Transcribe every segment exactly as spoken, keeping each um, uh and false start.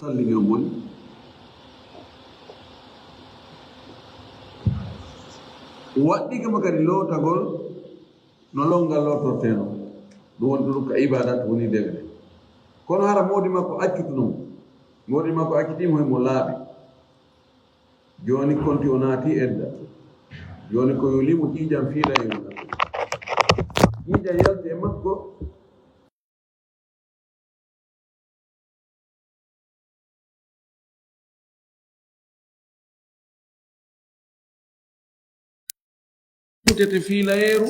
Salli ngel boni. Waɗɗike mo kadi lootagol no lonngal lootortee non. Ɗum woni ɗum ka ibadat woni dewe ɗe. Kono hara moodi makko accutuno mo. Moodi makko accitii mo, himo laaɓi. Jooni konti o naati edda. Jooni ko yolii mo ƴiiƴam fiilayru. Ƴiiƴam yalti e makko. Kontete fiilayeeru,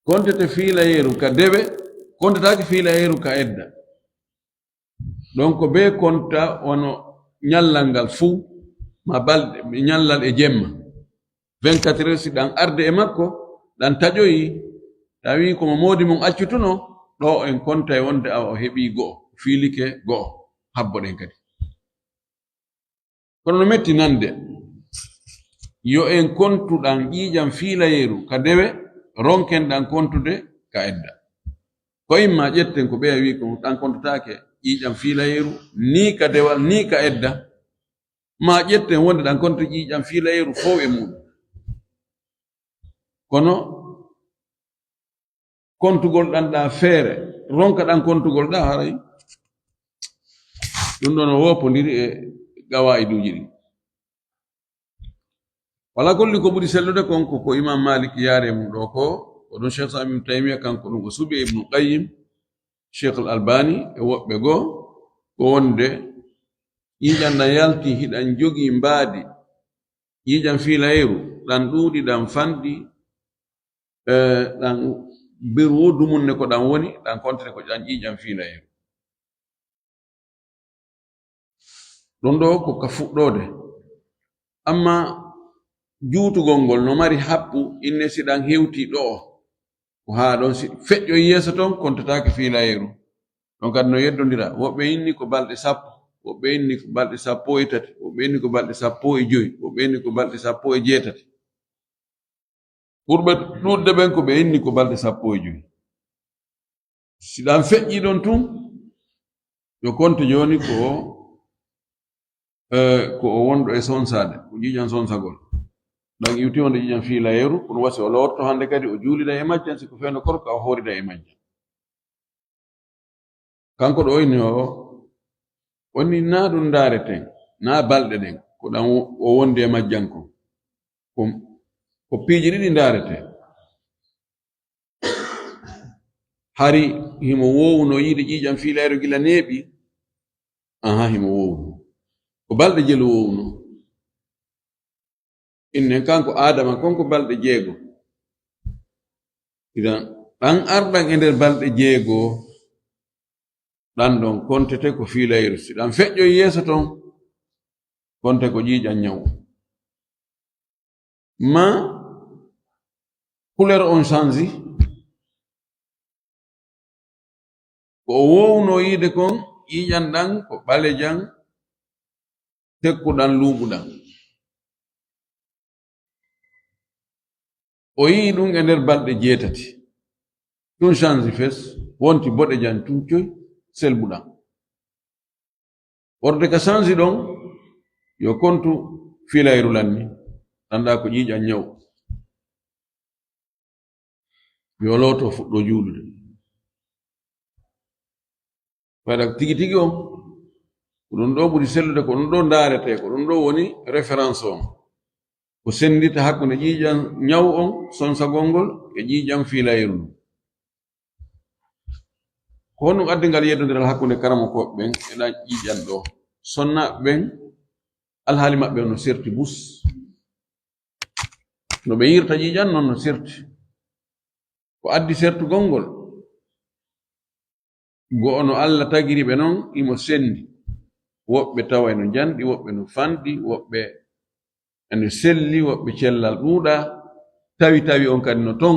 kontete fiilayeeru ka dewe, kontetaake fiilayeeru ka edda. Donc, bee konta wano ñallal ngal fuu, ma balɗe, ñallal e jemma. Vingt-quatre heures, si ɗan arde e makko, ɗan taƴoyi, tawi ko mo moodi mum accutuno, ɗo en kontay wonde awa o heɓii go'o, fiilike go'o, habbo ɗen kadi. Kono no metti nande, yo en kontu ɗan ƴiiƴam fiilayeeru ka dewe, ronken ɗan kontude ka edda. Ko imma ƴetten ko ɓeya wi ko ɗan kontotaake ƴiiƴam fiilayeeru, nii ka dewal, nii ka edda. Ma ƴetten wonde ɗan konto ƴiiƴam fiilayeeru fow e muɗum. Kono kontugol ɗan ɗa feere, ronka ɗan kontugol ɗa haray. Ɗum ɗon o woopondiri e qawaa'iduuji ɗin. Wala kolli ko ɓuri sellude kon ko, ko Imam Malik yaari e mum ɗo ko, ko ɗum Cheikh Islam Ibn Taymiya kanko ɗum o suɓi e Ibnu Qayyim, Cheikh Al Albani e woɓɓe goo, ko wonde ƴiiƴam ɗan yalti hiɗan jogii mbaadi, ƴiiƴam fiilayeeru, ɗan ɗuuɗi, ɗan fanɗi, eh, ɗan beru wo dumunne ko ɗan woni, ɗan kontere ko ɗan ƴiiƴam fiilayeeru. Ɗum ɗo ko ka fuɗɗoode. Amma juutugol ngol no mari happu, inne si ɗan hewti ɗo, ko haa ɗon si feƴƴoyi yeeso ton, kontataake fiilayeeru. Ɗon kadi no yeddondira. Woɓɓe inni ko balɗe sappo, woɓɓe inni ko balɗe sappo e tati, woɓɓe inni ko balɗe sappo e joyi, woɓɓe inni ko balɗe sappo e jeetati. Ɓurɓe ɗuuɗde ɓen ko ɓe inni ko balɗe sappo e joyi. Si ɗan feƴƴi ɗon tun, yo konte jooni ko o, eh, ko o wonɗo e sonsaade, ko ƴiiƴam sonsagol. Ɗan iwti wonde ƴiiƴam fiilayeeru, kono wasi o lorto hannde kadi o juulida e majjan, si ko fewndo korka o hoorida e majjan. Kanko ɗo inni o, o ni naa ɗum ndaareten, naa balɗe ɗen, ko ɗan o wondi e majjan kon. Ko, ko piiji ɗiɗi ndaarete. Hari himo woowuno yiide ƴiiƴam fiilayru gila neeɓi? Aha, himo woowuno. Ko balɗe jelu woowuno. Innen kanko Aadama kon ko balɗe jeego. Idan, ɗan arɗan e nder balɗe jeego, ɗan ɗon kontete ko fiilayru. Si ɗan feƴƴoyi yeeso ton, konte ko ƴiiƴan ñaw. Ma couleur on change, ko o woowno yiide kon, ƴiiƴan ɗan ko ɓalejan, tekkuɗan, luuɓuɗan. O yi'i ɗum e nder balɗe jeetati. Ɗum change fes, wonti boɗejan tun coy, selbuɗan. Worde ka change ɗon, yo kontu fiilayru lanni, annda ko ƴiiƴan ñaw. Yo looto fuɗɗo juulude. Ɓayda tigi tigi on, ko ɗum ɗo ɓuri sellude, ko ɗum ɗo ndaarete, ko ɗum ɗo woni référence on. Ko senndita hakkunde ƴiiƴan ñaw on, sonsagol ngol, e ƴiiƴan fiilayru ndun. Ko honɗum addi ngal yeddondiral hakkunde karamokooɓe ɓen e ɗan ƴiiƴan ɗo? Sonnaaɓe ɓen, alhaali maɓɓe on no serti bus. No ɓe yirta ƴiiƴan non no serti. Ko addi sertugol ngol? Go'o no Allah tagiri ɓe non, imo sendi. Woɓɓe tawa eno njanɗi, woɓɓe no fanɗi, woɓɓe eno selli, woɓɓe cellal ɗuuɗa. Tawi tawi on kadi no ton.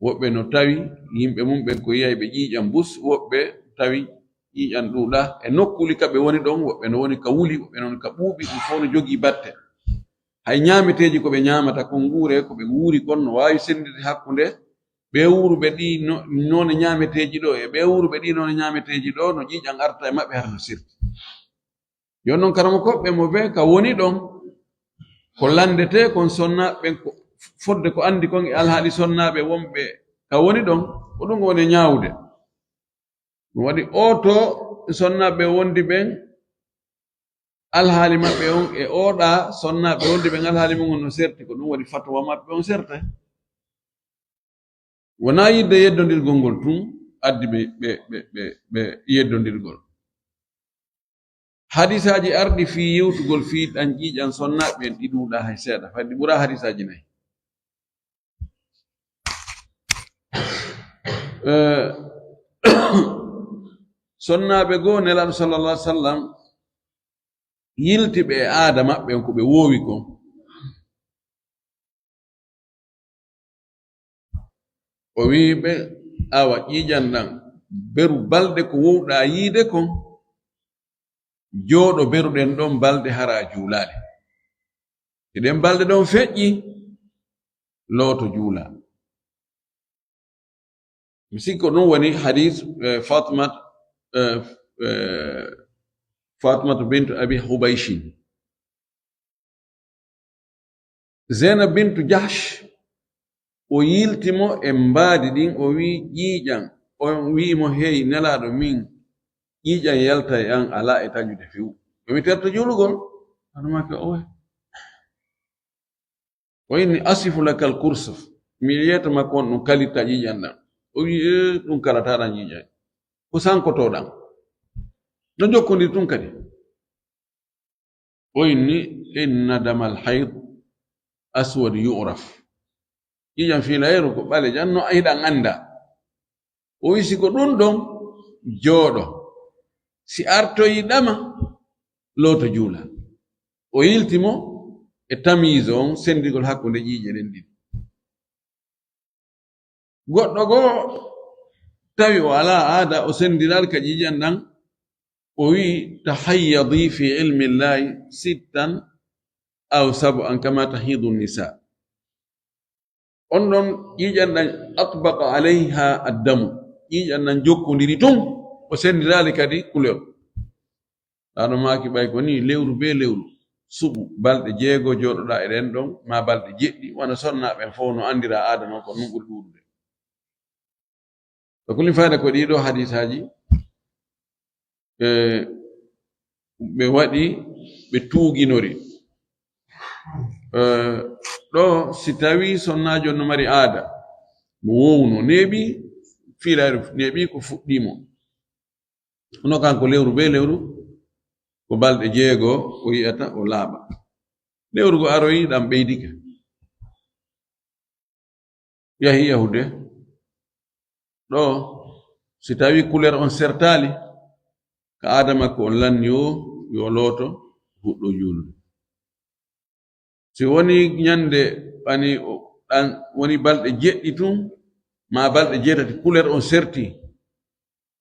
Woɓɓe no tawi yimɓe mum ɓen ko yiyay ɓe ƴiiƴan bus, woɓɓe tawi ƴiiƴan ɗuuɗa. E nokkuli ka ɓe woni ɗon, woɓɓe no woni ka wuli, woɓɓe no woni ka ɓuuɓi, ɗum fof no jogii batte. Hay ñaameteeji ko ɓe ñaamata kon, nguure ko ɓe nguuri kon, no waawi senndinde hakkunde ɓee wuuruɓe ɗii no-, noone ñaameteeji ɗoo, e ɓee wuuruɓe ɗii noone ñaameteeji ɗoo, no ƴiiƴan arta e maɓɓe hara no serti. Jooni noon, karamokooɓe mo ɓe ka woni ɗon, ko lanndetee kon sonnaaɓe ɓen, ko fodde ko anndi kon e alhaali sonnaaɓe wonɓe ka woni ɗon, ko ɗum woni ñaawde. Ɗum waɗi, oo to sonnaaɓe wondi ɓen, alhaali maɓɓe on e ooɗa sonnaaɓe wondi ɓen, alhaali mum on no serti, ko ɗum waɗi fatuwa maɓɓe on sertay. Wonaa yidde yeddondirgol ngol tun addi ɓe, ɓe, ɓe, ɓe, ɓe yeddondirgol. Hadisaaji arɗi fii yewtugol fii ɗan ƴiiƴan sonnaaɓe ɓen ɗi ɗuuɗaa hay seeɗa, fay ɗi ɓuraa hadisaaji nay. Eh, sonnaaɓe goo Nelaaɗo sallallahu alaihi wasallam yilti ɓe e aada maɓɓe on ko ɓe woowi kon. O wi'i ɓe, awa ƴiiƴan ɗan, beru balɗe ko wowɗaa yiide kon, jooɗo beru ɗen ɗon balɗe hara a juulaali. Si ɗen balɗe ɗon feƴƴi, looto juula. Mi sikko ɗum woni hadis, eh, Fatmat, eh, eh, Fatmatu bintu Abi Hubayshin. Zainab bintu Jahsh, o yilti mo e mbaadi ɗin, o wi'i ƴiiƴan, o wi'i mo, "Hey, Nelaaɗo min, ƴiiƴan yalta e an, alaa e taƴude few." O mi terto juulugol, hono makko, "Owe." O inni, "Asifu lakal kursuf." Mi yeeto makko on ɗum kalitta ƴiiƴan ɗan. O wi'i, "Eh, ɗum kalata ɗan ƴiiƴan. Ko sankotoɗan." No jokkondiri tun kadi. O inni, "Inna damal hayd aswad yu'raf." Ƴiiƴan fiilayeeru ko ɓalejan no hiɗan annda. O wi'i, "Si ko ɗum ɗon, jooɗo. Si artoyi ɗama, looto juula." O yilti mo e tamyiz on, sendigol hakkunde ƴiiƴe ɗen ɗiɗi. Goɗɗo goo tawi o alaa aada, o sendiraali ka ƴiiƴan ɗan, o wi'i, "Tahayyadi fi ilmillahi sittan aw sab'an kama tahidu nisa." On ɗon ƴiiƴan ɗan atbaqa alayha addamu. Ƴiiƴan ɗan jokkondiri tun, o sendiraali kadi couleur. Ɗaano maaki ɓay ko ni lewru be lewru, suɓu balɗe jeego jooɗoɗaa e ɗen ɗon, maa balɗe jeɗɗi, wano sonnaaɓe ɓen fow no anndira aada non ko non ɓuri ɗuuɗude. Ko kulin fayda ko ɗii ɗoo hadisaaji, eh, ɓe waɗi, ɓe tuuginori. Eh, ɗoo, si tawii sonnaajo no mari aada, mo wowno, neeɓi fiilayru, neeɓi ko fuɗɗii mo. Hono kanko lewru be lewru, ko balɗe jeego o yi'ata o laaɓa. Lewru go aroyi ɗan ɓeydike. Yahi yahude. Ɗoo, si tawii kuleer on sertaali, ka aada makko on lanni o, yo looto, fuɗɗo juulde. Si woni ñande ɓani o, ɗan woni balɗe jeɗɗi tun, maa balɗe jeetati kuleer on serti,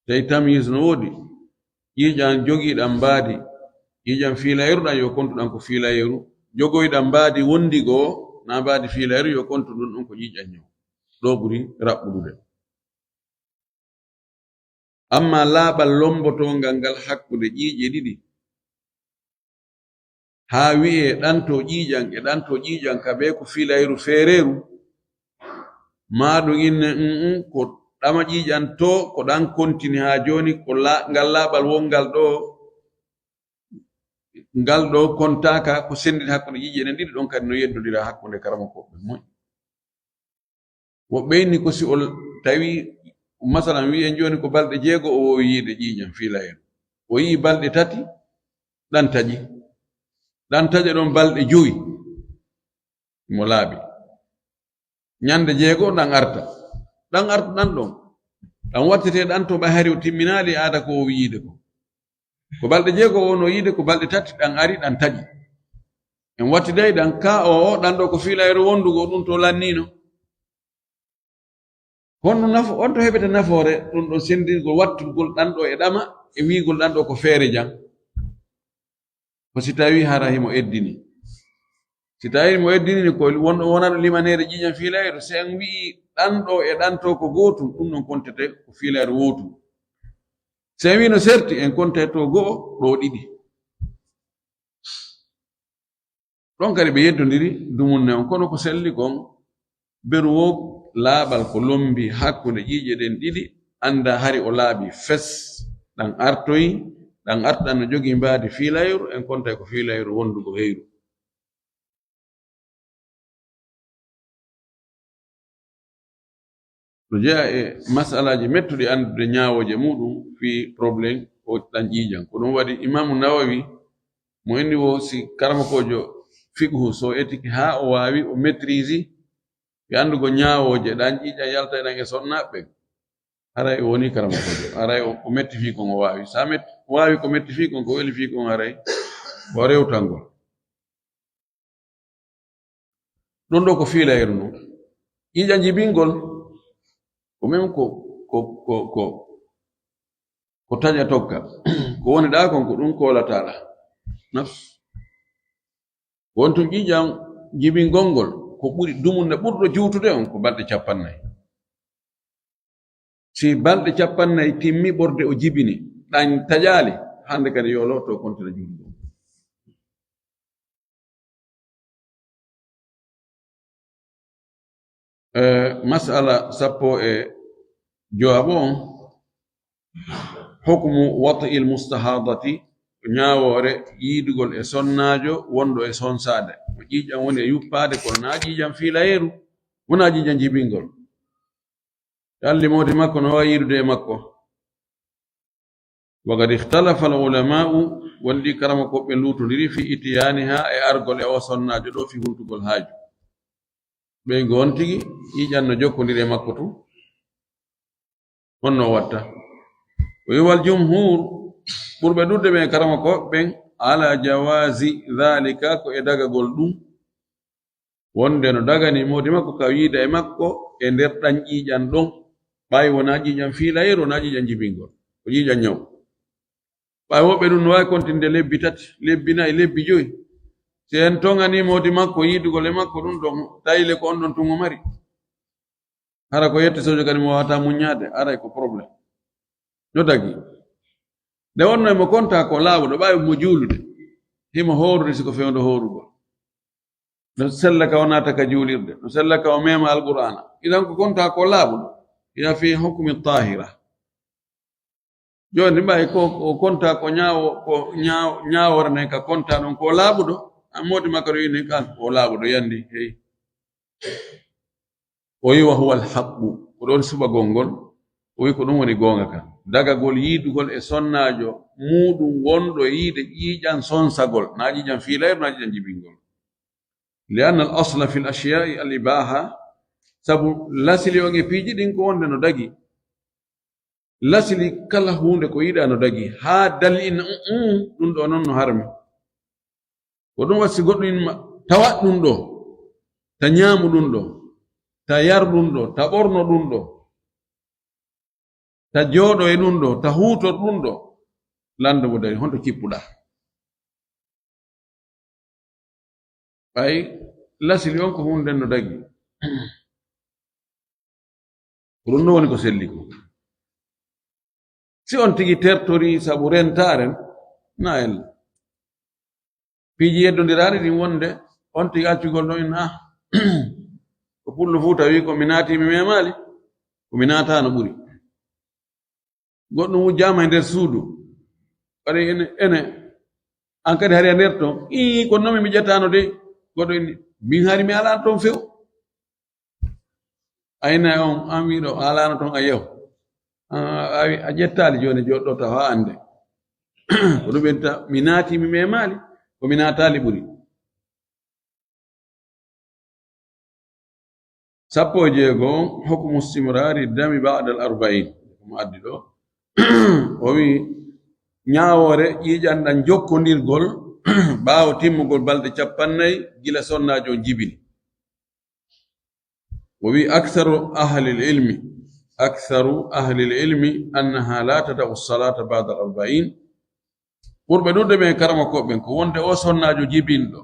tawi tamyiz no woodi. Ƴiiƴan jogiiɗan mbaadi, ƴiiƴan fiilayeeru ɗan yo kontu ɗan ko fiilayeeru, jogoyɗan mbaadi wondi goo, naa mbaadi fiilayeeru yo kontu ɗun ɗon ko ƴiiƴan ñaw. Ɗoo ɓuri raɓɓudude. Ammaa laaɓal lommbotoongal ngal hakkunde ƴiiƴe ɗiɗi, haa wi'ee ɗan to ƴiiƴan e ɗan to ƴiiƴan ka bee ko fiilayru feereeru, maa ɗum inne, "Mm, mm, ko ɗama ƴiiƴan to, ko ɗan kontini haa jooni, ko la-, ngal laaɓal wonngal ɗoo, ngal ɗoo kontaaka, ko sennditi hakkunde ƴiiƴe ɗen ɗiɗi, ɗon kadi no yeddondira hakkunde karamokooɓe moƴƴi." Woɓɓe inni ko si o tawi, masalan, wi'en jooni ko balɗe jeego o woowi yiide ƴiiƴan fiilayru. O yi'i balɗe tati, ɗan taƴi. Ɗan taƴa ɗon balɗe jowi, mo laaɓi. Ñande jeego ɗan arta. Ɗan arta ɗan ɗon. Ɗan wattete ɗan to ɓay hari o timminaali aada ko o woowi yiide ko. Ko balɗe jeego o wonno yiide, ko balɗe tati ɗan ari, ɗan taƴi. En wattiday ɗan ka o, o ɗan ɗoo ko fiilayru wondugo ɗum to lanniino. Honno nafo-, on to heɓete nafoore ɗum ɗon senndirgol wattugol ɗan ɗoo e ɗama e wi'ugol ɗan ɗoo ko feere jam? Ko si tawii hara himo eddini. Si Si tawii mo eddinii ko wonɗo wonano limaneede ƴiiƴam fiilayru, si en wi'i ɗan ɗoo e ɗan too ko gootum, ɗum ɗon kontete ko fiilayru wootum. Si en wi'i no serti, en konte to go'o, ɗoo ɗiɗi. Ɗon kadi ɓe yeddondiri dumunne on, kono ko selli kon, beru woo laaɓal ko lombi hakkunde ƴiiƴe ɗen ɗiɗi, annda hari o laaɓi fes, ɗan artoyi, ɗan arta no jogii mbaadi fiilayru, en kontay ko fiilayru wondugo heyru. No jeyaa e masalaaji mettuɗi anndude ñaawooje muuɗum fii problème o ɗan ƴiiƴan. Ko ɗum waɗi Imaamu Nawawi, mo inni wo si karamokoojo fiqhu so etiki haa o waawi, o maîtrise, ɓe anndugo ñaawooje ɗan ƴiiƴan yalta ɗan e sonnaaɓe ɓen. Haray o woni karamokoojo. Haray o, o metti fii kon o waawi. Sa met-, waawi ko metti fii kon, ko weli fii kon haray ko rewtangol. Ɗum ɗoo ko fiilayru ndun. Ƴiiƴan jibingol, ko men ko, ko, ko, ko, ko taƴa tokka. Ko woni ɗaa kon, ko ɗum koolataɗaa. Nafs. Wontum ƴiiƴan jibingol ngol, ko ɓuri dumunna ɓurɗo juutude on, ko balɗe cappannayi. Si balɗe cappannayi timmi ɓorde o jibini, ɗan taƴaali, hande kadi yo looto kontina juutude. Eh, masala sappo e jowaɓo on, hukmu wat'il mustahadati, ñaawoore yiidugol e sonnaajo wonɗo e sonsaade. Ko ƴiiƴan woni e yuppaade, kono naa ƴiiƴan fiilayeeru, wonaa ƴiiƴan jibingol. Ɓe alli moodi makko no waawi yiidude e makko. Wa qad ikhtalafa al-ulama'u, wondi karamokooɓe luutondiri fi itiyaniha, e argol e o sonnaajo ɗo fi huntugol haaju. Ɓe goon tigi ƴiiƴan no jokkondiri e makko tun. Honno watta? O wi wal jumhur, ɓurɓe ɗuuɗude ɓen karamokooɓe ɓen, ala jawazi dhalika, ko e dagagol ɗum. Wonde no dagani moodi makko ka yiida e makko e nder ɗan ƴiiƴan ɗon, ɓay wonaa ƴiiƴan fiilayru, wonaa ƴiiƴan jibingol, ko ƴiiƴan ñaw. Ɓay woɓɓe ɗum no waawi kontinde lebbi tati, lebbi nayi, lebbi joyi. Si en toŋanii moodi makko yiidugol e makko ɗum ɗon, tawi le ko on ɗon tun o mari. Hara ko yetti sojo kadi mo waawata muññaade, aray ko problème. No dagi. Nde wonno e mo konta ko laaɓuɗo, ɓaawi mo juulude. Himo hoorude si ko fewndo hoorugol. No sella ka o naata ka juulirde. No sella ka o meema Alqur'aana. Idan ko konta ko laaɓuɗo. Ina fi hukmi tahira. Jooni ɓay ko, ko konta ko ñaawo, ko ñaawo, ñaawoore nden ka konta ɗon ko laaɓuɗo. An moodi makko ɗo ini kan ko laaɓuɗo yandi. Hey. O wi wa huwa alhaqqu, ko ɗon suɓagol ngol, o wi ko ɗum woni goonga kan. Dagagol yiidugol e sonnaajo muuɗum wonɗo e yiide ƴiiƴan sonsagol, naa ƴiiƴan fiilayru, naa ƴiiƴan jibingol. Li anna al asla fi l ashiya'i al ibaha, sabu lasili on e piiji ɗin ko wonde no dagi. Lasili kala huunde ko yiɗaa no dagi, haa dali inna, "Mm, mm, ɗum ɗo noon no harmi." Ko ɗum waɗi si goɗɗo inna ma, "Tawa ɗum ɗo, ta ñaamu ɗum ɗo, ta yar ɗum ɗo, ta ɓorno ɗum ɗo, ta jooɗo e ɗum ɗo, ta huutor ɗum ɗo." Lanndo mo dari, "Honto kippuɗaa?" Ɓay lasili on ko huunde no dagi. Ko ɗum ɗo woni ko selli ko. Si on tigi tertori sabu rentaare, na ella. Piiji yeddondiraaɗi ɗin wonde, on tigi accugol ɗon inna, "Ah, ko pullo Fuuta wi ko mi naati mi meemaali, ko mi naataano ɓuri." Goɗɗum wujjaama e nder suudu. Waɗi ene, ene, an kadi hari a nder ton. Ii, kono non mi miƴataano de. Goɗɗo inni, "Min hari mi alaano ton few." A inna on, an wiɗo a alaano ton a yew. A, a, a ƴettaali jooni joɗɗo tawa ande. Ko ɗum ɓenta, mi naati mi meemaali, ko mi naataali ɓuri. Sappo e jeego on, hukmu istimrari dami ba'da al arba'in. Ko mo addi ɗo. O wi, ñaawoore ƴiiƴan ɗan jokkondirgol ɓaawo timmugol balɗe cappannayi gila sonnaajo on jibini. O wi, aktharu ahli al ilmi, aktharu ahli al ilmi annaha la tada'u salata ba'da al arba'in. Ɓurɓe ɗuuɗude ɓen karamokooɓe ɓen ko wonde o sonnaajo jibinɗo,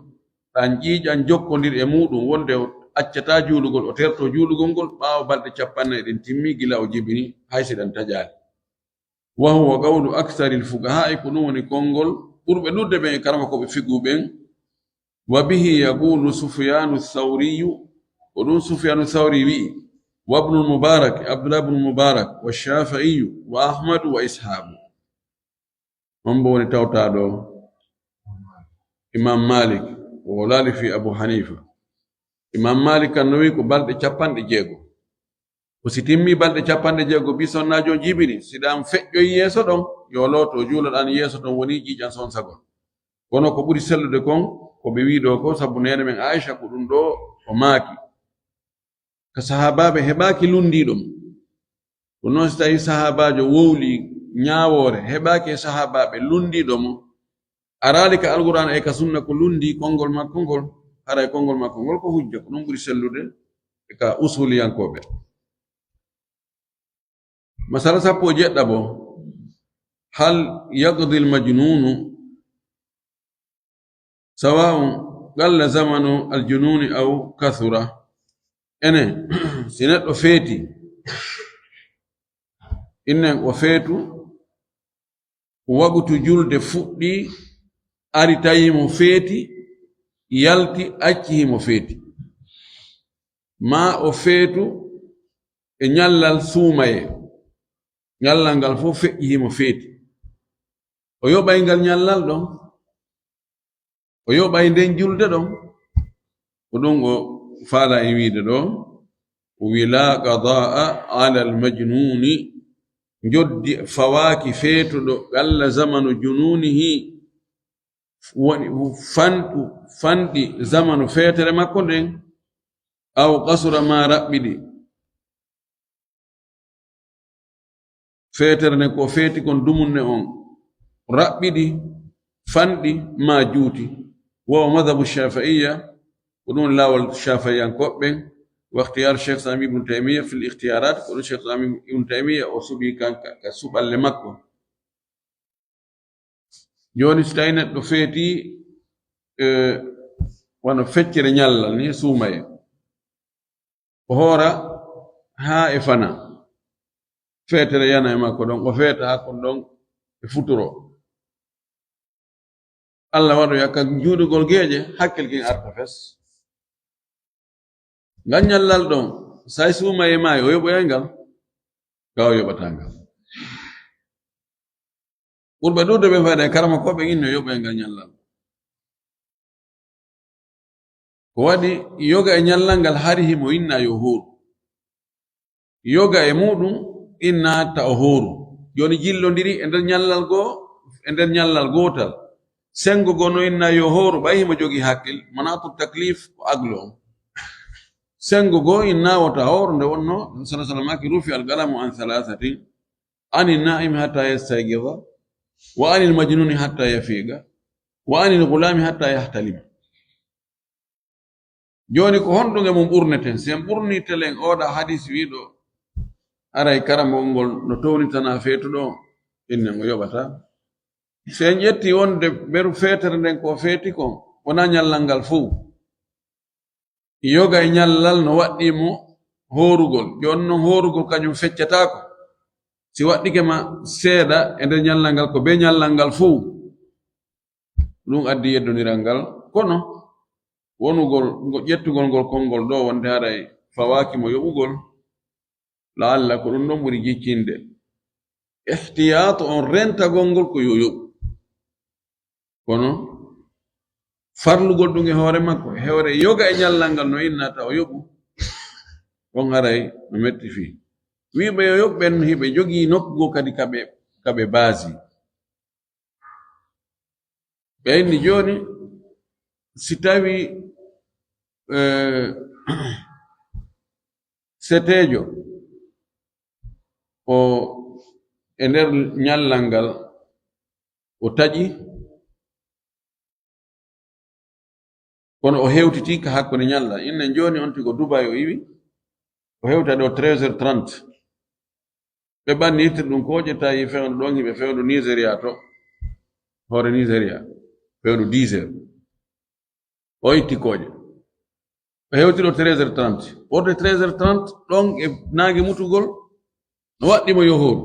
ɗan ƴiiƴan jokkondir e muuɗum, wonde o accataa juulugol, o tertoo juulugol ngol ɓaawo balɗe cappannayi ɗen timmi gila o jibini, hay si ɗan taƴaali. Wa huwa qawlu aksaril fuqahaa'i, ko ɗum woni konngol ɓurɓe ɗuuɗude ɓen e karamokooɓe fiqhu ɓen. Wa bihi yaqulu Sufyanu Thawriyu, ko ɗum Sufyanu Thawri wi'i, wa Ibnul Mubarak, Abdullah ibn Mubarak, wa Shafi'iyu, wa Ahmadu, wa Ishaqu. On mbo woni tawtaaɗo Imam Malik, o wolaali fii Abu Hanifa. Imam Malik kan no wi'i ko balɗe cappanɗe jeego. Ko si timmi balɗe cappanɗe jeego, bi sonnaajo on jibini, si ɗan feƴƴoyi yeeso ɗon, yo looto, juulo ɗan yeeso ɗon woni ƴiiƴan sonsagol. Kono ko ɓuri sellude kon, ko ɓe wi'i ɗoo ko, sabu neene men Aisha ko ɗum ɗoo o maaki. Ka sahaabaaɓe heɓaaki lunndiiɗo mo. Ko non si tawii sahaabaajo wowli ñaawoore, heɓaaki e sahaabaaɓe lunndiiɗo mo, araali ka Alqur'aana e ka Sunna ko lunndii konngol makko ngol, haray konngol makko ngol ko hujja, ko ɗum ɓuri sellude e ka usuliyankooɓe. Masala sappo e jeɗɗaɓo, hal yaqdi al-majnunu sawa'un qalla zamanu al-jununi aw kathura? Ene, si neɗɗo feeti, innen o feetu, waqtu julde fuɗɗi, ari tawi mo feeti, yalti, acci himo feeti. Maa o feetu e ñallal suumayee, ñallal ngal fof feƴƴi himo feeti. O yoɓay ngal ñallal ɗon? O yoɓay nden julde ɗon? Ko ɗum o faala e wiide ɗo, o wi, "La qadaa ala al-majnuni", njoddi fawaaki feetuɗo, "qalla zamanu jununihi", woni fanɗu, fanɗi zamanu feetere makko nden, "aw qasura", maa raɓɓiɗi. Feetere nden ko feeti kon dumunne on raɓɓiɗi, fanɗi, maa juuti. Wa huwa madhabu Shafi'iyya, ko ɗum laawol Shafi'iyankooɓe ɓen, wa ikhtiyar Cheikh Islam Ibn Taymiyyah fil ikhtiyarat, ko ɗum Cheikh Islam Ibn Taymiyyah o suɓi kan ka, ka suɓalle makko. Jooni, si tawi neɗɗo feeti, eh, wano feccere ñallal ni, suumaye, o hoora haa e fana, feetere yana e makko ɗon, o feeta haa kon ɗon e futuro. Allah waɗoya ka juuɗugol geeƴe, hakkil kin arta fes. Ngal ñallal ɗon, say suumaye maayi, o yoɓoyay ngal? Ka o yoɓata ngal. Ɓurɓe ɗuuɗude ɓe fayda e karamokooɓe inno yoɓoyay ngal ñallal. Ko waɗi yoga e ñallal ngal hari himo inna yo hooru. Yoga e muuɗum inna ta o hooru. Jooni jillondiri e nder ñallal goo, e nder ñallal gootal. Senngo goo no inna yo hooru, ɓay himo jogii hakkil, manatu taklif ko aglo on. Senngo goo inna wota hooru nde wonno, sallallahu alaihi wasallam maaki, "Rufi al-qalamu an thalathatin, ani naimi hatta yastayqiza, wa anil majnuni hatta yafiqa, wa anil ghulami hatta yahtalima." Jooni ko honɗum e mum ɓurneten? Si en ɓurni telen oɗa hadis wiiɗo, aray karamol ngol no townitana feetuɗo, innen o yoɓata. Si en ƴetti wonde beru feetere nden ko feeti kon, wonaa ñallal ngal fow. Yoga e ñallal no waɗɗii mo hoorugol. Jooni non hoorugol kañum feccataako. Si waɗɗike ma seeɗa e nder ñallal ngal, ko bee ñallal ngal fow. Ɗum addi yeddondiral ngal. Kono wonugol, ngo-, ƴettugol ngol konngol ɗo wonde haray fawaaki mo yoɓugol, laalla ko ɗum ɗon ɓuri jiccinde. Ihtiyaato on rentagol ngol ko yo yoɓu. Kono farlugol ɗum e hoore makko, e hoore yoga e ñallal ngal no innata o yoɓu, on haray no metti fii. Wiiɓe yo yoɓu ɓen hiɓe jogii nokku goo kadi ka ɓe, ka ɓe baasi. Ɓe inni jooni, si tawi, eh, seteejo o e nder ñallal ngal o taƴi, kono o hewtiti ka hakkunde ñallal. Innen jooni on tigi ko Dubai o iwi, o hewta ɗo treize heures trente. Ɓe ɓanni ittir ɗum ko ƴetta yi fewndo ɗon, hiɓe fewndo Nigeria to, hoore Nigeria, fewndo dix heures. O itti kooƴe. O hewti ɗo treize heures trente. Worde treize heures trente, ɗon e naange mutugol, no waɗɗi mo yo hooru.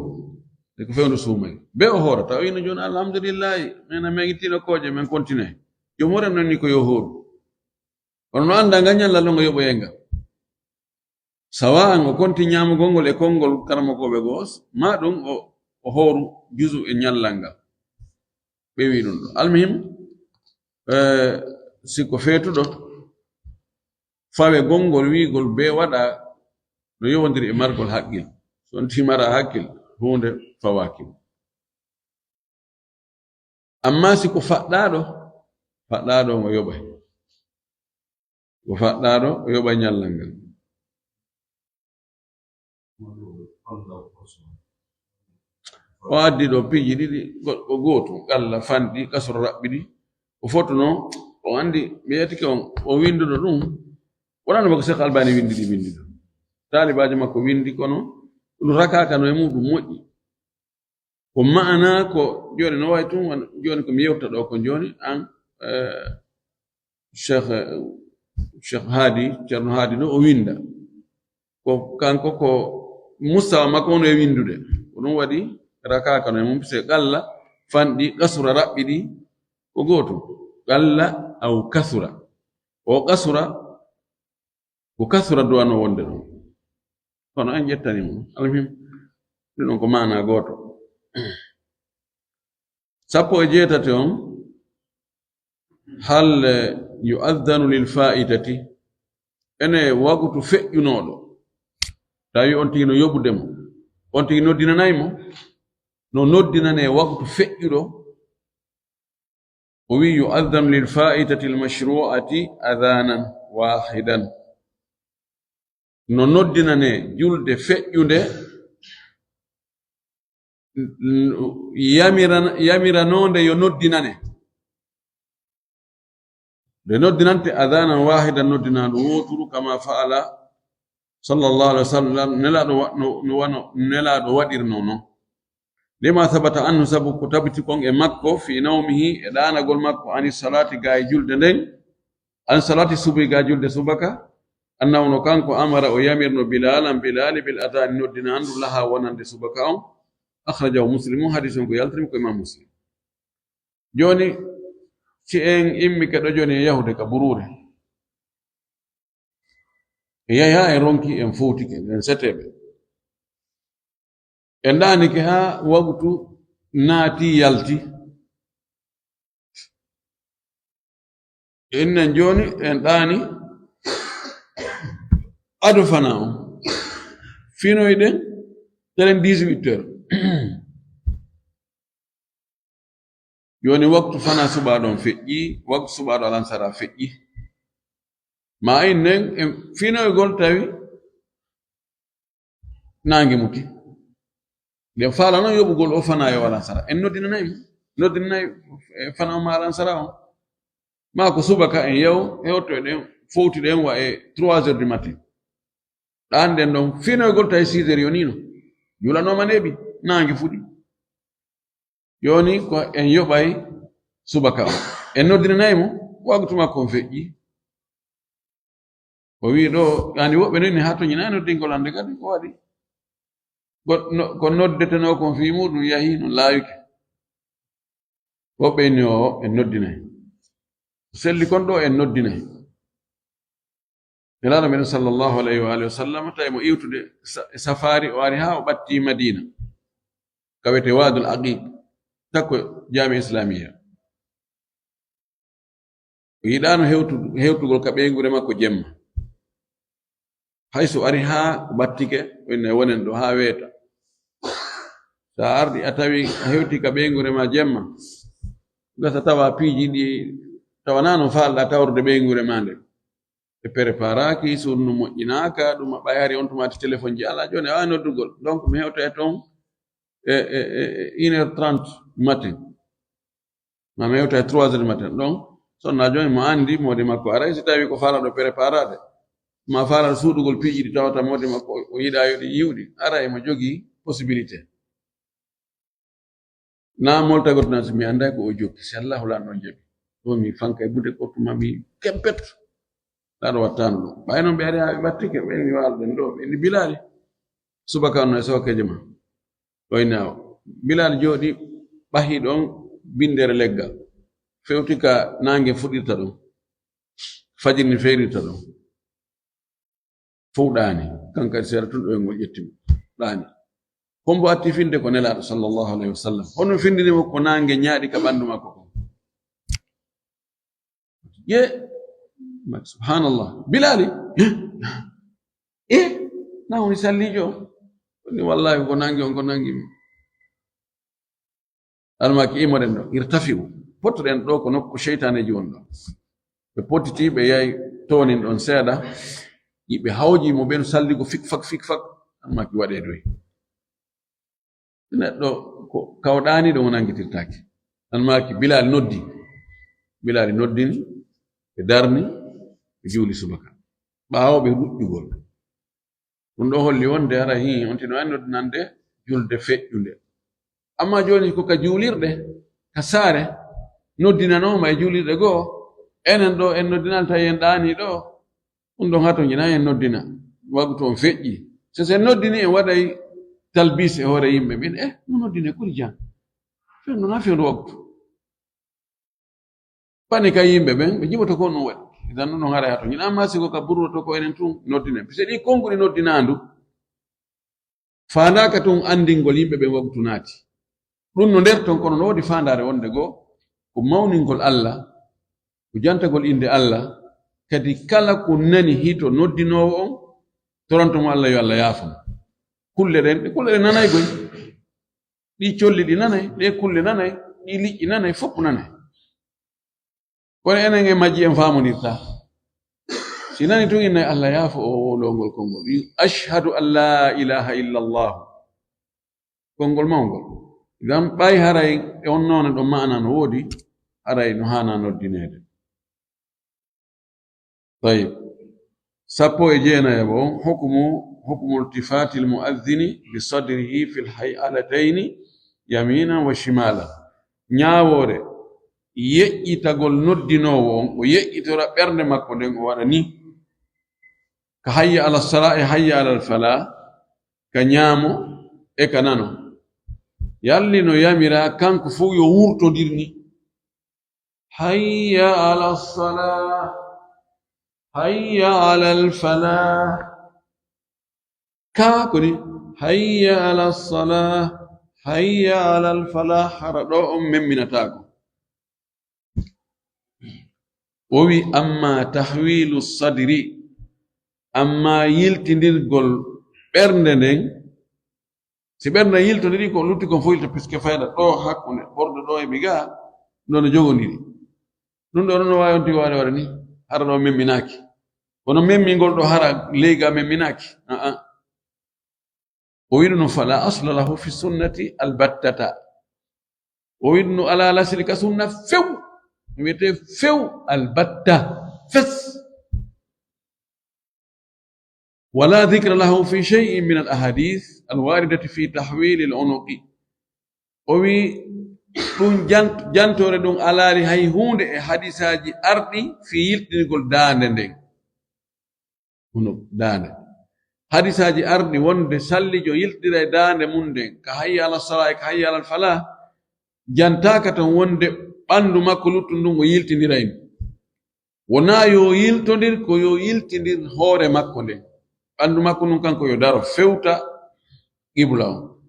E ko fewndo suumay. Be o hoorata, o wiino jooni, "Alhamdulillahi, min a meŋitino kooƴe, min kontinay." Joom hoore non ni ko yo hooru. Kono no annda nga ñalla ɗon o yoɓoyay nga. Sawa'an o konti ñaamugol ngol e konngol karamokooɓe goo, maa ɗum o, o hooru juzu e ñallal ngal. Ɓe wi ɗum ɗo. Almuhim, eh, si ko feetuɗo, fawe gonngol wi'gol bee waɗa no yowondiri e margol hakkil. So on timara hakkil, huunde fawaaki. Ammaa si ko faɗɗaaɗo, faɗɗaaɗo on o yoɓay. Ko faɗɗaaɗo, o yoɓay ñallal ngal. O addi ɗo piiji ɗiɗi, go-, ko gootum, qalla, fanɗi, kasura, raɓɓiɗi. O fotuno, o anndi, mi yeetike on, o winnduɗo ɗum. Wonano bako Cheikh Albani winndi ɗi, winndi ɗo. Taalibaajo makko winndi, kono ɗum rakaaka no e muɗum moƴƴi. Ko maana ko jooni no wayi tun, won jooni ko mi yewta ɗo ko jooni an, eh, Cheikh, eh, Cheikh Hadi, Ceerno Hadi ɗo o winnda. Ko kanko ko mustawa makko on e winndude. Ko ɗum waɗi rakaaka no e mum, se qalla, fanɗi, qasura, raɓɓiɗi, ko gootum. Qalla aw kasura. O qasura, ko kasura duwano wonde ɗum. Kono en ƴettani mo. Almuhim, ɗum ɗon ko maana gooto. Sappo e jeetati on, hal yu'adhdhanu lil fa'itati, ene wagutu feƴƴunooɗo, tawi on tigi no yoɓude mo, on tigi noddinanay mo, no noddinane wagutu feƴƴuɗo, o wi, "Yu'adhdhanu lil fa'itati al mashru'ati adhanan wahidan." No noddinane julde feƴƴunde, yamiran-, yamiranoonde yo noddinane. Nde noddinante adhanan wahidan, noddinaandu wooturu, kama fa'ala sallallahu alaihi wasallam, Nelaaɗo wa-, no, no wano Nelaaɗo waɗirno non. Lima thabata anhu, sabu ko tabiti kon e makko, fi nawmihi, e ɗaanagol makko, ani salati, gaa e julde nden, an salati subuhi, gaa julde subaka, annahu, no kanko, amara, o yamirno Bilalan, Bilali, bil adhani, noddinaandu, laha, wonande subaka on. Akhrajahu Muslimun, hadis on ko yaltiri ko Imam Muslim. Jooni, si en immike ɗo jooni e yahude ka buruure, e yahi haa en ronki, en fowtike, en seteeɓe. En ɗaanike haa waktu naati, yalti. Innen jooni en ɗaani ado fana on. Finoyɗen, telen dix-huit heures. Jooni waktu fana subaaɗo on feƴƴi, waktu subaaɗo alansara feƴƴi. Ma innen en finoygol tawi naange muti. Nden faala non yoɓugol o fana e o alansara. En noddinanay mo. Noddinanay, eh, fana o ma alansara on. Ma ko subaka en yaw, hewto eɗen, fowtiɗen wa e trois heures du matin. Ɗaanɗen ɗon finoygol tawi six heures yoniino. Julanooma neeɓi, naange fuɗi. Jooni ko en yoɓay subaka on. En noddinanay mo, waktu makko on feƴƴi. O wi'i ɗo, yani woɓɓe nani haa toñi nayi noddingol hannde kadi ko waɗi. Ko no, ko noddetenoo kon fii muuɗum yahii no laawike. Woɓɓe inni o en noddinay. Selli kon ɗo en noddinay. Nelaaɗo meɗen sallallahu alayhi wa alihi wa sallam, tawi mo iwtude sa-, safaari, o ari haa o ɓatti Madiina. Ka wiyetee Waadul Aqiiq, takko Jaami'a Islaamiyya. O yiɗaano hewtu-, hewtugol ka ɓeynguure makko jemma. Hay so ari haa ɓattike, o inni wonen ɗo haa weeta. Sa ardi a tawi a hewti ka ɓeynguure ma jemma, gasa tawa piiji ɗi tawanaa no faalɗa tawrude ɓeynguure ma nde. E préparaaki, suudu ndu moƴƴinaaka, ɗum a ɓay hari on tuma ti téléphone ji alaa, jooni a waawi noddugol. Donc mi hewta e ton e, e, e, e une heure trente matin. Ma mi hewta e trois heures du matin. Donc, sonna jooni mo anndi moodi makko aray, si tawi ko faalaɗo préparaade. Ma faalaɗo suuɗugol piiji ɗi tawata moodi makko o yiɗaa yo ɗi yiwɗi. Aray mo jogii possibilité. Na moltagol tan, si mi annday ko o jokki, si Allahu lan ɗon jaɓi. Ɗo mi fanka e buuɗe kortu ma, mi kempet. Ndaa ɗo wattaano ɗum. Ɓay noon ɓe ari haa ɓe ɓattike, ɓe mi waalo ɗen ɗo, ɓe ni Bilaali. Subaka on no e sookeejo ma. Ɗo e naawa. Bilaali jooɗi ɓahi ɗon binndere leggal. Fewti ka naange fuɗirta ɗon. Fajiri ni feerirta ɗon. Fow ɗaani. Kan kadi seera tun ɗo e ngol ƴetti mo. Ɗaani. Hombo atti finde ko Nelaaɗo sallallahu alayhi wa sallam. Hono findini mo ko naange ñaaɗi ka ɓanndu makko kon. Ye, subhanallah. Bilaali. E, na woni salliijo. Ni wallahi ko nangi on, ko nangi mi. Almaaki imoɗen ɗo, irtafi'u. Pottoɗen ɗo ko nokku seytaaneji won ɗo. Ɓe pottiti, ɓe yahi toonin ɗon seeɗa. Yiɓe hawji mo ɓen salligo fik fak, fik fak. Almaaki waɗe doy. Neɗɗo ko kawɗaani ɗo o nanngitirtaake. Almaaki Bilaali noddi. Bilaali noddini, ɓe darni, ɓe juuli subaka. Ɓaawo ɓe ruƴƴugol. Ɗum ɗo holli wonde hara hii, on tino ani noddinande julde feƴƴunde. Amma jooni ko ka juulirɗe, ka saare, noddinanooma e juulirɗe goo, enen ɗo en noddinal tawi en ɗaani ɗo, ɗum ɗon hato njina en noddina, waktu on feƴƴi. So sen noddini en waɗay talbis e hoore yimɓe, ɓen, eh, no noddine kuri jan. Fen ɗum na fen waktu. Pani ka yimɓe ɓen, ɓe jiɓoto ko ɗum waɗi. Idan ɗum ɗon haray hato njina, amma sigo ka burroto ko enen tun noddinen. Pise ɗi konnguɗi noddinaandu, faandaaka tun anndingol yimɓe ɓen waktu naati. Ɗum no nder ton, kono no woodi faandaare wonde goo, ko mawningol Alla, ko jantagol innde Alla, kadi kala ko nani hito noddinoowo on, toranto mo Alla yo Alla yaafo mo. Kulle ɗen, ɗe kulle ɗen nanay goy. Ɗi colli ɗi nanay, ɗe kulle nanay, ɗi liƴƴi nanay, fof nanay. Kono enen e majji en faamondirta. Si nani tun innay Alla yaafo o wowlongol konngol. Wi, "Ashhadu an la ilaha illa Allah." Konngol mawngol. Ngam ɓay haray e on noone ɗon maana no woodi, haray no haana noddineede. Tayyib. Sappo e jeenayaɓo on, hukmu, hukmu iltifatil mu'adhdhini bi sadrihi fil hay'alatayni yaminan wa shimalan. Ñaawoore yeƴƴitagol noddinoowo on, o yeƴƴitora ɓernde makko nden, o waɗa ni. Ka hayya ala sala e hayya ala fala, ka ñaamo e ka nano. Yalli no yamira kanko fow yo wurtondir ni. Hayya ala sala, hayya ala fala. Ka ko ni, "Hayya ala salah, hayya ala falah," hara ɗo on memminataako. O wi, "Amma tahwilu sadri," amma yiltindirgol ɓernde nden, si ɓernde yiltondiri, ko lutti kon fof yilta, puisque fayda ɗo hakkunde ɓorɗo ɗo e mi ga, ɗo no jogondiri. Ɗum ɗo no waawi on tigi waɗa waɗa ni, hara ɗo memminaaki. Kono memmingol ɗo hara leyga memminaaki. Aa. O wiɗi no fala asla lahu fi sunnati albattata. O wiɗi no ala lasiri ka sunna few. Wiyete few albatta. Fes. Wala dhikra lahu fi shay'in min al ahadith al waridati fi tahwil al unuqi. O wi ɗum jant-, jantoore ɗum alaali hay huunde e hadisaaji arɗi fii yiltinigol daande nden. Hono daande. Hadisaaji arɗi wonde sallijo yiltira e daande mum nden, ka hayya ala salaa e ka hayya ala falaa, jantaaka ton wonde ɓanndu makko luttu ndun o yiltindiray ndu. Wonaa yo yiltondir, ko yo yiltindir hoore makko nden. Ɓanndu makko ndun kanko yo daro fewta qibla on.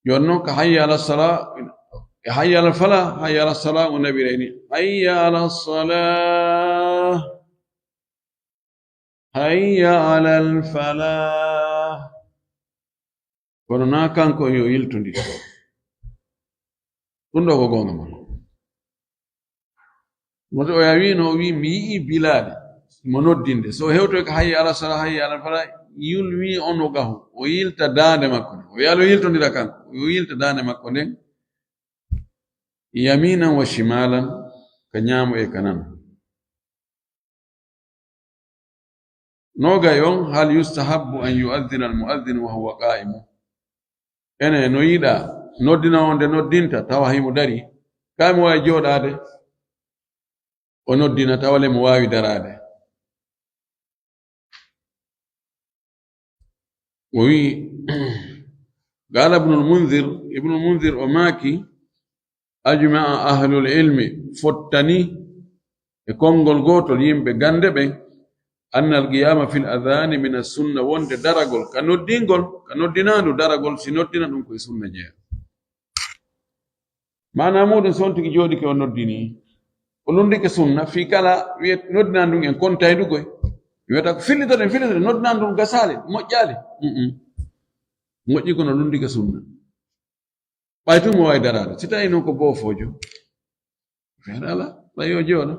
Jooni non ka hayya ala salaa, e hayya ala falaa, hayya ala salaa o naɓiray ni. Hayya ala salaa, hayya ala falaa. Kono naa kanko yo yiltondir. Ɗum ɗo ko goonga makko. Moto o yawino, o wi, "Mi yi'i Bilaali mo noddinde. So o hewtoy ko hayya ala salaa, hayya ala falaa, yul wi on o gahu. O yilta daande makko nde. O yalo yiltondira kanko. O yilta daande makko nden. Yaminan wa shimalan, ka ñaamo e ka nano." Nogay on, hal yustahabbu an yu'adhdhina al mu'adhdhin wa huwa qa'imun. Ene no yiɗa noddina on nde noddinta tawa himo dari. Kay mo wawi jooɗaade. o noddina tawa le mo waawi daraade. O wi'i, qaala Ibnul Munzir, Ibnul Munzir o maaki, "Ajma'a ahlul ilmi," fottani e konngol gootol yimɓe gannde ɓen, "annal qiyaama fil adhaani mina sunna," wonde daragol ka noddingol, ka noddinaandu daragol, si noddina ɗum ko e sunna jeyaa. Maanaa muuɗum, so on tigi jooɗike o noddini, o lunndike sunna, fii kala wi'et noddinaan ɗum en kontaydu koy. Wi'ata ko fillitoɗen, fillitoɗen, noddinaan ɗum gasaali, moƴƴaali. Mm-mm. Moƴƴi kono lunndike sunna. Ɓay tun mo waawi daraade. Si tawi noon ko boofoojo, feere alaa, ɓay yo jooɗo.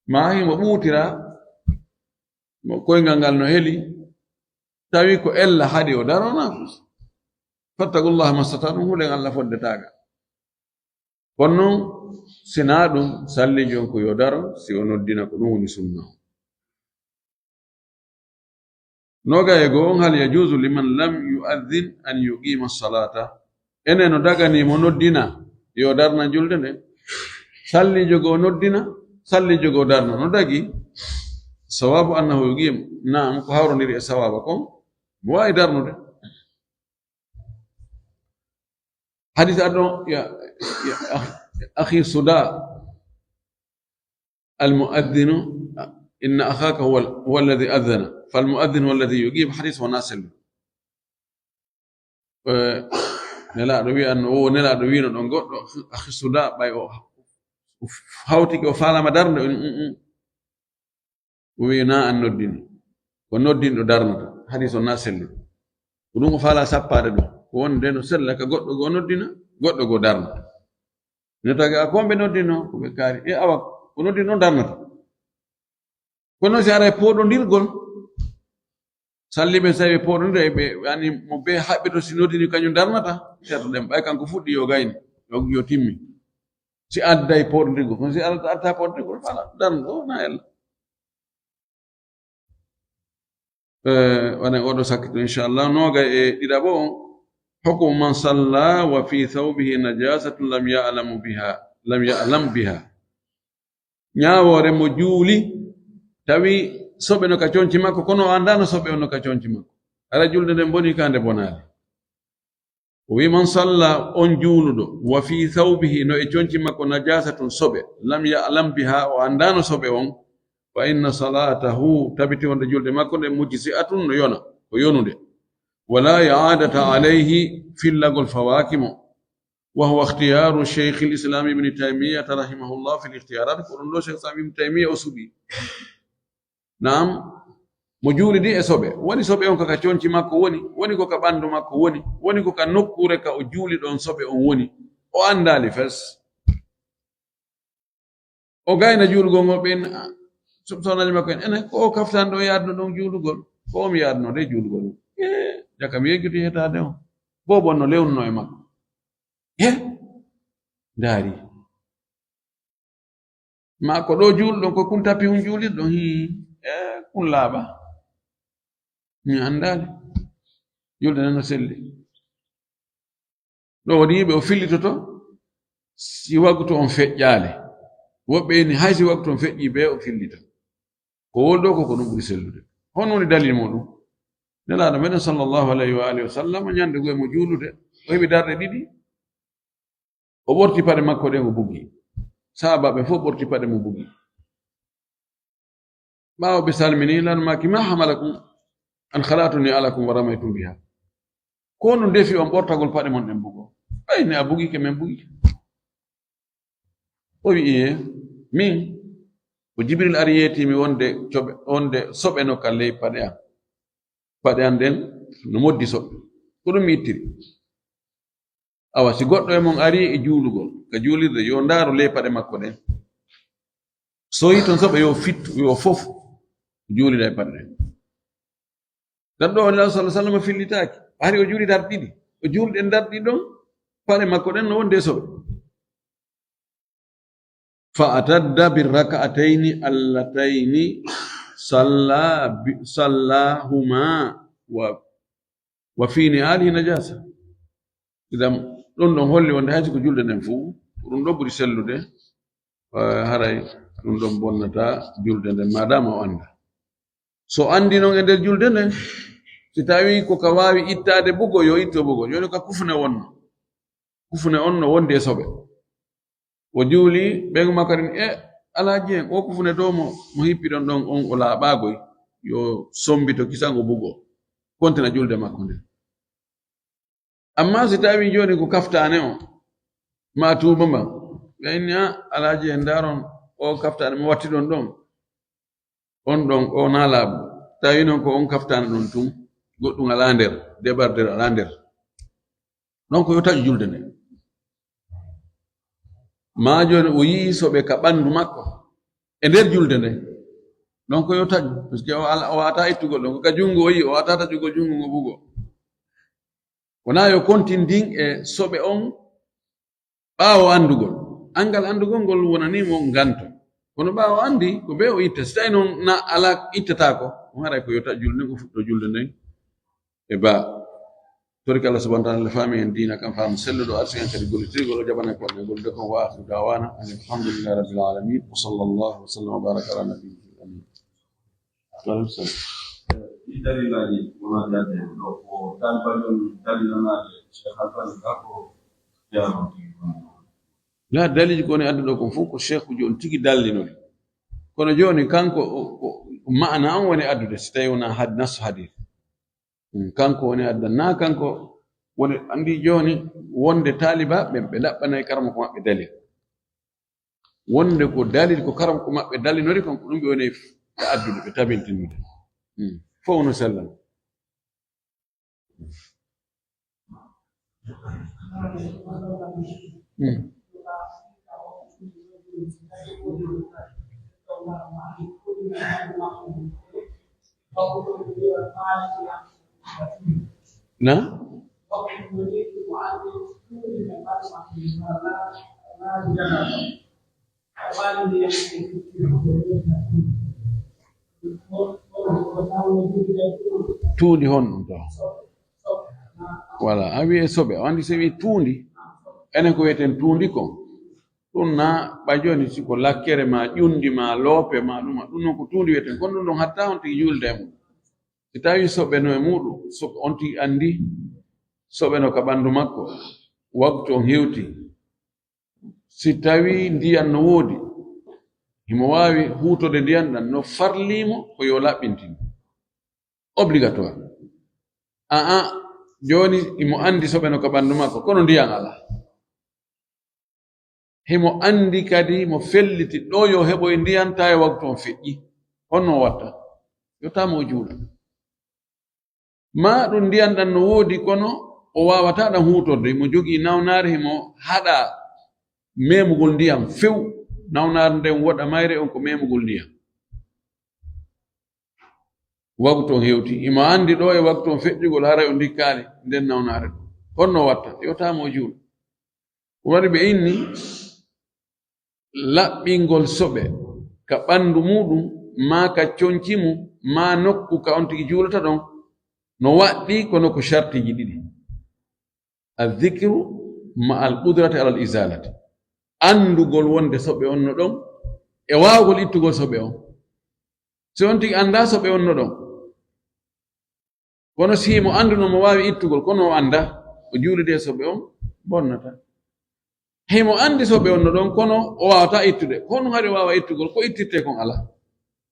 Maa himo ɓuutira, mo koyngal ngal no heli, tawi ko ella haɗi o daroo na. Fattaqullaha mastata'tum, hulen Allah fodde taagal. Kono noon, sinaa ɗum, salliijo on ko yo daro, si o noddina ko ɗum woni sunna. Noogay e goo on, hal yajuuzu liman lam yu'adhdhin an yuqiima salaata? Ene no daganii mo noddina, yo darna julde nden. Salliijo goo noddina, salliijo goo darna. No dagi? Sawaabu annahu yuqiim. Naam, ko hawrondiri e sawaaba kon, mo waawi darnude. Hadis adon ya, ya, akh-, akhi Suda, al mu'adhdhinu, inna akhaka huwa, huwa alladhi adhdhana, fal mu'adhdhin huwa alladhi yuqim, hadis wona sellu. Eh, Nelaaɗo wi'anno, o Nelaaɗo wi'no ɗon goɗɗo, akhi Suda, ɓay o, o hawtike, o faalama darnde, o, mm, mm. O wi'i, "Naa an noddini. Ko noddinɗo darnata." Hadis on na selli. Ko ɗum o faala sappaade ɗum. Ko wonde no sella ka goɗɗo goo noddina, goɗɗo goo darna. No tagi a ko ɓe noddino, ko ɓe kaari. E awa, ko noddinɗo darnata. Kono si aray pooɗondirgol, salliɓe sawi pooɗondir, ɓe ani mo be haɓɓe to si noddini kañum darnata, ceerto ɗen ɓay kanko fuɗɗi yo gayni, yo, yo timmi. Si adday pooɗondirgol, kono si adda, adda pooɗondirgol, fala, darngo, na ella. Eh, waɗen oɗo sakkito, inchallah. Noogay e ɗiɗaɓo on, hukmu man salla wa fi thawbihi najasatun lam ya'lamu biha, lam ya'lam biha. Ñaawoore mo juuli, tawi soɓe no ka conci makko, kono o anndaano soɓe on no ka conci makko. Hara julde nden boni ka nde bonaali. O wi'i, "Man salla," on juuluɗo, "wa fi thawbihi," no e conci makko, "najasatun," soɓe, "lam ya'lam biha," o anndaano soɓe on, "fa inna salatahu," tabiti wonde julde makko nden, "mujzi'atun," no yona, ko yonude. "Wala i'adata alayhi," fillagol fawaaki mo. "Wa huwa ikhtiyaru Shaykhil Islam Ibn Taymiyyah rahimahullah fil ikhtiyarat," ko ɗum ɗo Shaykh Islam Ibn Taymiyyah o suɓi. Naam, mo juulidi e soɓe. Woni soɓe on ko ka conci makko woni, woni ko ka ɓandu makko woni, woni ko ka nokkuure ka o juuli ɗon soɓe on woni. O anndaali fes. O gayna juulugol ngol ɓen, ah, so-, soɓnaaji makko en, enen ko o kaftan ɗo yaadno ɗon juulugol. Ko o mi yaadno de juulugol. Eh, jaka mi yejjuti hetaade on. Boobo no lewnuno e makko. He? Ndaari. Ma ko ɗo juulɗon, ko kun tapi hun juulirɗon, hii, e kun laaɓa. Mi anndaali. Julde nden no selli. Ɗo woni yimɓe o fillitoto, si waktu on feƴƴaali. Woɓɓe ni hay si waktu on feƴƴi be o fillita. Ko wol ɗo ko, ko ɗum ɓuri sellude. Hono woni dalil muɗum? Nelaaɗo meɗen sallallahu alayhi wa alihi wa sallam, ñande goo e mo juulude, o heɓi darɗe ɗiɗi. O ɓorti paɗe makko ɗen, o bugi. Sahaabaaɓe fof ɓorti paɗe mo bugi. Ɓaawo ɓe salmini, lan maaki, "Ma hamalakum an khala'tum ni'alakum wa ramaytum biha?" Ko honɗum defi on ɓortagol paɗe mon ɗen bugo? Ɓay ne a bugike, men bugike. O wi'i, "Ee, min, ko Jibril ari yeeti mi wonde coɓe, wonde soɓe no ka ley paɗe am. Paɗe am ɗen no moddi soɓe. Ko ɗum mi ittiri." Awa, si goɗɗo e mon ari e juulugol, ka juulirde, yo ndaaru ley paɗe makko ɗen. So yi ton soɓe, yo fittu, yo fof juulida e paɗe ɗen. Tan ɗo, Nelaaɗo sallallahu alaihi wasallam fillitaaki. Hari o juuli darɗe ɗiɗi. O juuli ɗen darɗe ɗiɗi ɗon, paɗe makko ɗen no wonde e soɓe. Fa atadda bir rak'atayni allatayni salla bi-, sallahuma wa, wa fi ni'alihi najasa. Idan, ɗum ɗon holli wonde hay si ko julde nden fuu, ko ɗum ɗo ɓuri sellude, eh, haray Ɗum ɗon bonnata julde nden, maadaama o annda. So anndi noon e nder julde nden, si tawii ko ka waawi ittaade bugo, yo itto bugo. Jooni ka kufne wonno. Kufne on no wondi e soɓe. O juuli, ɓeyngu makko ari, "E, Alhaji en, o kufne dow mo, mo hippiɗon ɗon on, o laaɓaagoy. Yo sombito kisan o bugo." Kontina julde makko nden. Amma si tawii jooni ko kaftaane o, ma tuuba ma, ɓe inni, "A, Alhaji en, ndaaron o kaftaane mo wattiɗon ɗon." On ɗon, o na laaɓu. Tawi noon ko on kaftaani ɗon tun, goɗɗum alaa nder, debardere alaa nder. Ɗon ko yo taƴu julde nde. Maa jooni o yi'i soɓe ka ɓanndu makko e nder julde nde. Ɗon ko yo taƴu, parce que o ala, o waata ittugol ɗon. Ko ka junngo o yi'i, o waata taƴugol junngo ngo bugo. Wonaa yo kontindin e soɓe on ɓaawo anndugol. Anngal anndugol ngol wonanii mo nganto. Kono ɓaawo anndi ko bee o itta. Si tawii noon na alaa ittataako, on haray ko yo taƴ julde nden, o fuɗɗo julde nden e baa. Torike Allah subhanahu wa ta'ala faami en diina kan faamu selluɗo, arsi en kadi gollitirgol, o jaɓana en ko waɗen gollude kon. Wa akhiru da'wana anil hamdulillahi rabbil alamin. Wa sallallahu wa sallam wa baraka ala nabiyyil amin. Waaleykum salaam. Ɗi dalilaaji wonaa jaade ɗo, ko taalibajo on dalilanaade Cheikh Alfani ka ko jaaro tigi kon. La, dalilji ko woni adduɗo kon fof ko Cheikhuji on tigi dallinori. Kono jooni kanko o, o, maana on woni addude, si tawii wonaa had-, nas hadith. Mm, kanko woni adda, naa kanko woni anndi jooni wonde taalibaaɓe ɓen, ɓe laɓɓanay karamoko maɓɓe dalil. Wonde ko dalil, ko karamoko maɓɓe dallinori kon, ko ɗum ɓe woni e addude, ɓe tabintinude. Hmm. Fof no sella. Hmm. Na? Tuundi honɗum to? Wala, a wi'e soɓe, o anndi so wi'i tuundi, enen ko wi'eten tuundi kon. Ɗum na ɓay jooni si ko lakkere ma ƴundi ma loope ma ɗuma, ɗum noon ko tuundi wiyeten, kono ɗum ɗon hatta on tigi juulda e mum. Si tawi soɓe no e muɗum, so on tigi anndi soɓe no ka ɓanndu makko, waktu on hewti. Si tawi ndiyan no woodi, himo waawi huutorde ndiyan ɗan, no farlii mo ko yo laɓɓintin. Obligatoire. Aa, jooni himo anndi soɓe no ka ɓanndu makko, kono ndiyan alaa. Himo anndi kadi mo felliti ɗo yo heɓoy ndiyan, taa e waktu on feƴƴi. Honno o watta? Yo taa mo o juula. Maa ɗum ndiyan ɗan no woodi, kono o waawataa ɗan huutorde. Himo jogii nawnaare, himo haɗa memugol ndiyan few. Nawnaare nden woɗa mayre on ko memugol ndiyan. Waktu on hewti. Himo anndi ɗo e waktu on feƴƴugol, haray o ndikkaali nden nawnaare ɗon. Honno o watta? Yo taa mo o juula. Ko waɗi ɓe inni laɓɓingol soɓe ka ɓanndu muɗum, maa ka conci mum, maa nokku ka on tigi juulata ɗon, no waɗɗi kono ko shartiiji ɗiɗi. Al-dhikru ma al-qudrati ala al-izalati. Anndugol wonde soɓe on no ɗon, e waawgol ittugol soɓe on. Si on tigi anndaa soɓe on no ɗon, kono si himo annduno mo waawi ittugol, kono o anndaa, o juulidi e soɓe on, bonnata. Himo anndi soɓe on no ɗon, kono o waawataa ittude. Ko honɗum haɗi o waawa ittugol? Ko ittirtee kon alaa.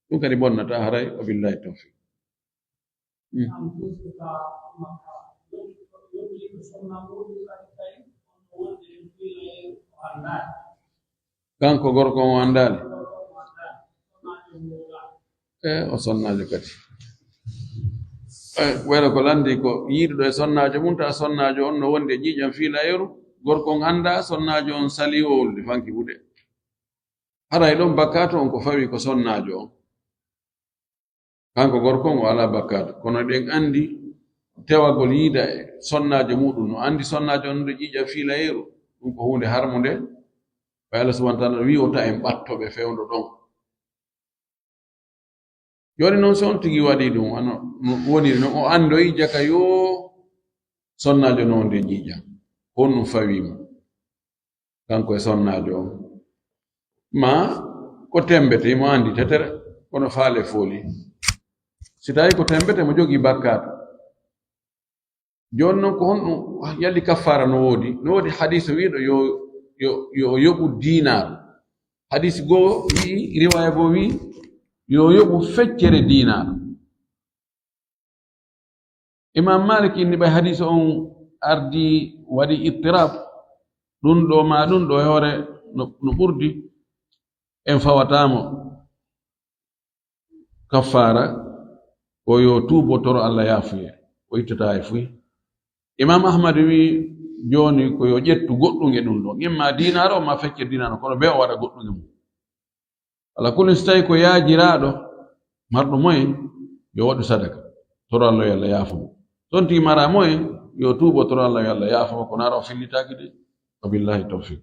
Ɗum kadi bonnata haray, wa billahi tawfiq. Mm. Kanko gorko on anndaali? E, o sonnaajo kadi. E, wayla ko lanndi ko yiiduɗo e sonnaajo mum, tawa sonnaajo on no wondi e ƴiiƴam fiilayeeru, gorko on anndaa, sonnaajo on salii o wulde fanki buɗe. Haray ɗon bakkaatu on ko fawi ko sonnaajo on. Kanko gorko on o alaa bakkaatu, kono eɗen anndi tewagol yiida e sonnaajo muɗum, no anndi sonnaajo on no ƴiiƴam fiilayeeru, ɗum ko huunde harmunde. Ɓay Allah subhanahu wa ta'ala wi'i o ta en ɓatto ɓe fewndo ɗon. Jooni noon, so on tigi waɗii ɗum, wano no woniri noon, o anndoyi jaka yo sonnaajo no wondi e ƴiiƴam, ko honɗum fawii mo, kanko e sonnaajo on. Maa Ko temmbete, imo anndi tetere, kono faale fooli. Si tawi ko temmbete, mo jogii bakkaatu. Jooni noon, ko honɗum yalli kaffaara no woodi? No woodi hadiis wiiɗo yo, yo, yo o yoɓu diinaar. Hadiis goo wi'i, riwaaya goo wi'i, yo o yoɓu feccere diinaar. Imam Malik inni ɓay hadiis on ardi waɗi ittirab, ɗum ɗo ma ɗum ɗo e hoore no, no ɓurdi, en fawataamo kaffaara, ko yo tuubo toro Allah yaafuye, o ittata e fuy. Imam Ahmad wi, jooni ko yo ƴettu goɗɗum e ɗum ɗo, imma diinaar o ma feccere diinaar o, kono be o waɗa goɗɗum e mum. Ala kulli, so tawi ko yaajiraaɗo marɗo moyen, yo waɗu sadaka, toro Allah yo Allah yaafo mo. Sonti mara moyen, yo tuubo toro Allah yo Allah yaafo mo, kono ara o fillitaaki de. Wa billahi tawfiq.